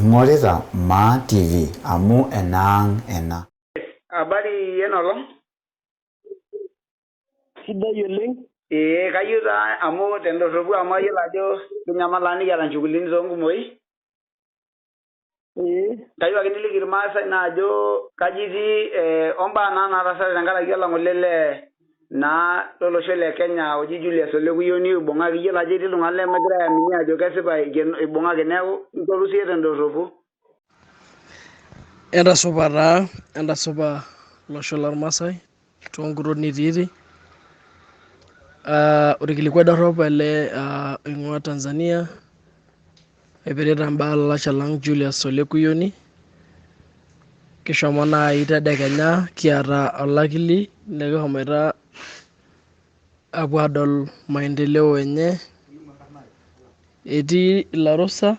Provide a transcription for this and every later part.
Ing'orita Maa TV amu enaang ena. Habari ena olong? Sidai oleng. Ee kayieu taa amu tendorropu amu ayiolo ajo kinyamal naa nikiata nchugulini toonkumoi. Ee. Kayieu ake niliki irmaasai naa ajo kaji itii eh, ombaa naa naatasate tenkaraki olang'ole le naa lolosho le Kenya oji Julius Ole Kuyioni oibung'aki. Iyiolo ajo etii iltung'anak lemegira aiamini ajo kesipa ibung'aki neeku inchoru siiyie tendorropu. Entasupa taa, entasupa olosho lormaasai toonkutot nitiiti. Ah orkilikuai dorrop ele ah oing'ua Tanzania oipirita imbaa olalashe lang Julius Ole Kuyioni. Kishomo nai tedekenya kiata olakili likishomoita apuo adol maendeleo enye etii Ilarusa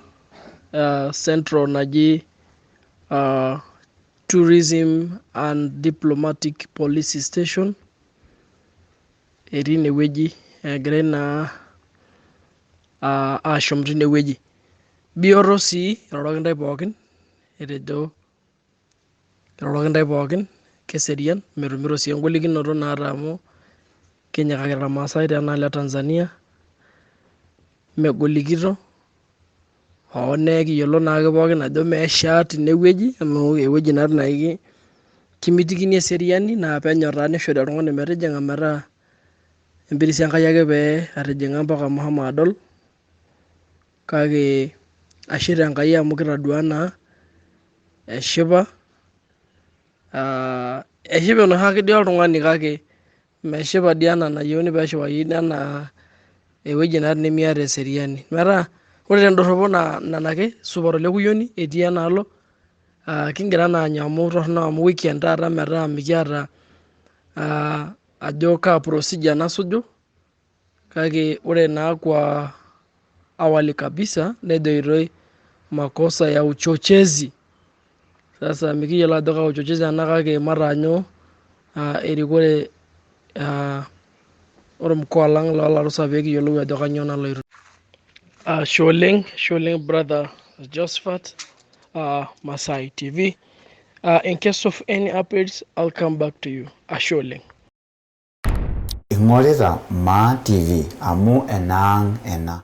ah central naji ah Tourism and Diplomatic Police Station etii inewueji egirai naa ashum tinewueji. Bioto sii iroroki intae pookin etejo iroroki intae pookin keserian metumito sii engolikinoto naata amu kinyikakita irmaasai tenaalo e Tanzania megolikito hoo nee kiyiolo naake pookin ajo meishaa tinewueji amu ewueji naa naiki kimitikini eseriani naa penyo taa nishori oltung'ani metijing'a metaa empirisi Enkai ake pee etijing'a mpaka mashomo adol kake ashe tenkai amu kitadua naa eshipa uh, eshipa enoshiake dii oltung'ani kake meshipa dii enaa enayieuni peshipakini enaa ewueji naa nemiata eseriani metaa ore tendorropo naa nena ake supat olekuyioni etii enaalo uh, kingira naa aanyu amu torrono amu weekend taata metaa mikiata uh, ajo kaa procedure nasuju kake ore naa kwa awali kabisa nejoitoi makosa ya uchochezi. Sasa mikiyiolo ajo kaa uchochezi ena kake mataanyu uh, erikore uh, ormkoa lang loo Larusa pee kiyiolou ajo kanyoo naloito. Ashe oleng, ashe oleng brother Josephat Masai TV. In case of any updates, I'll come back to you. Ashe oleng. Ing'orita Maa TV amu enaang ena.